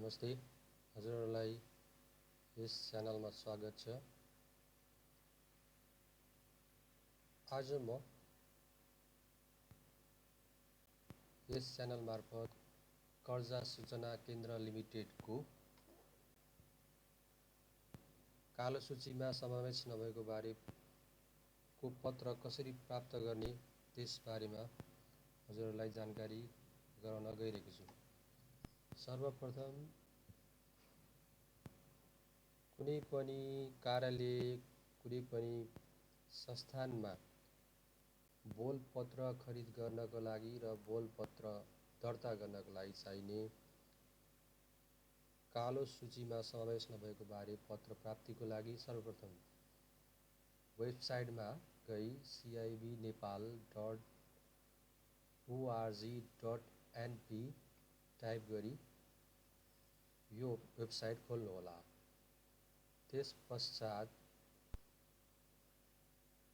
नमस्ते, हजुरहरूलाई यस च्यानलमा स्वागत छ। आज म यस च्यानल मार्फत कर्जा सूचना केन्द्र लिमिटेडको कालो सूचीमा समावेश नभएको बारेको पत्र कसरी प्राप्त गर्ने त्यसबारेमा हजुरहरूलाई जानकारी गराउन गइरहेको छु। सर्वप्रथम कुनै पनि कार्यालय, कुनै पनि संस्थानमा बोलपत्र खरिद गर्नको लागि र बोलपत्र दर्ता गर्नको लागि चाहिने कालो सूचीमा समावेश नभएको बारे पत्र प्राप्तिको लागि सर्वप्रथम वेबसाइटमा गई cibnepal.org.np टाइप गरी यो वेबसाइट खोल्नुहोला। त्यस पश्चात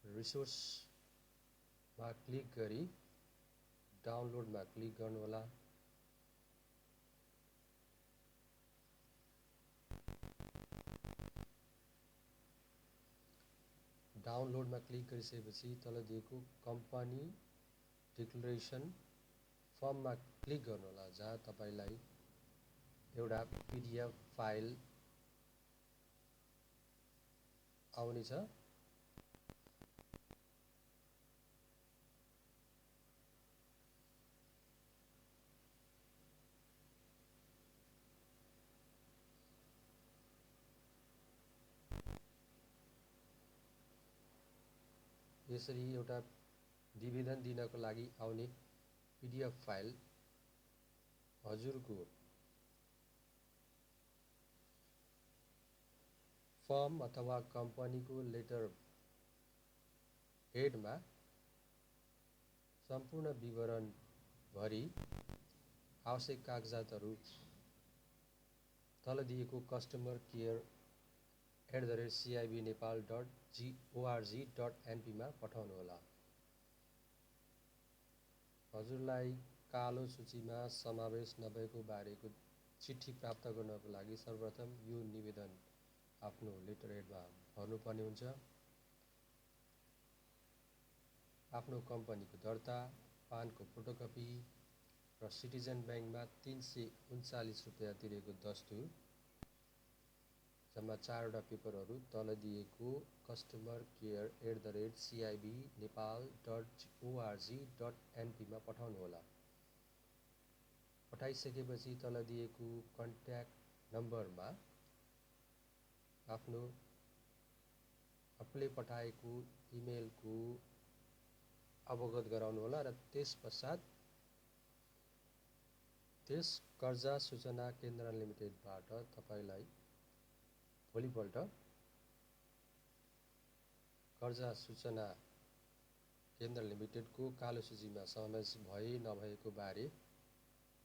रिसोर्समा क्लिक गरी डाउनलोडमा क्लिक गर्नुहोला। डाउनलोडमा क्लिक गरिसकेपछि तल दिएको कम्पनी डिक्लेरेसन फर्ममा क्लिक गर्नुहोला, जहाँ तपाईलाई एउटा PDF फाइल आउनेछ। यसरी एउटा निवेदन दिनको लागि आउने PDF फाइल हजुरको फर्म अथवा कम्पनीको लेटर हेडमा सम्पूर्ण विवरण भरी आवश्यक कागजातहरू तल दिएको कस्टमर केयर @cibnepal.org.np मा पठाउनुहोला। हजुरलाई कालो सूचीमा समावेश नभएको बारेको चिठी प्राप्त गर्नको लागि सर्वप्रथम यो निवेदन आफ्नो लेटर हेडमा भर्नुपर्ने हुन्छ। आफ्नो कम्पनीको दर्ता, पानको फोटोकपी र सिटिजन ब्याङ्कमा 339 रुपैयाँ तिरेको दस्तुर, जम्मा 4वटा पेपरहरू तल दिएको कस्टमर केयर @cibnepal.org.np मा पठाउनुहोला। पठाइसकेपछि तल दिएको कन्ट्याक्ट नम्बरमा आफूले पठाएको इमेलको अवगत गराउनुहोला र त्यस पश्चात त्यस कर्जा सूचना केन्द्र लिमिटेडबाट तपाईलाई भोलिपल्ट कर्जा सूचना केन्द्र लिमिटेडको कालो सूचीमा समावेश भए नभएको बारे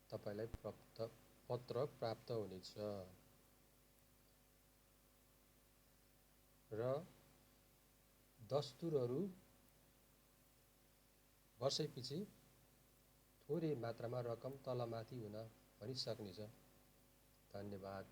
तपाईलाई पत्र प्राप्त हुनेछ र दस्तुरहरू वर्षैपछि थोरै मात्रामा रकम तलमाथि हुन पनि सक्नेछ। धन्यवाद।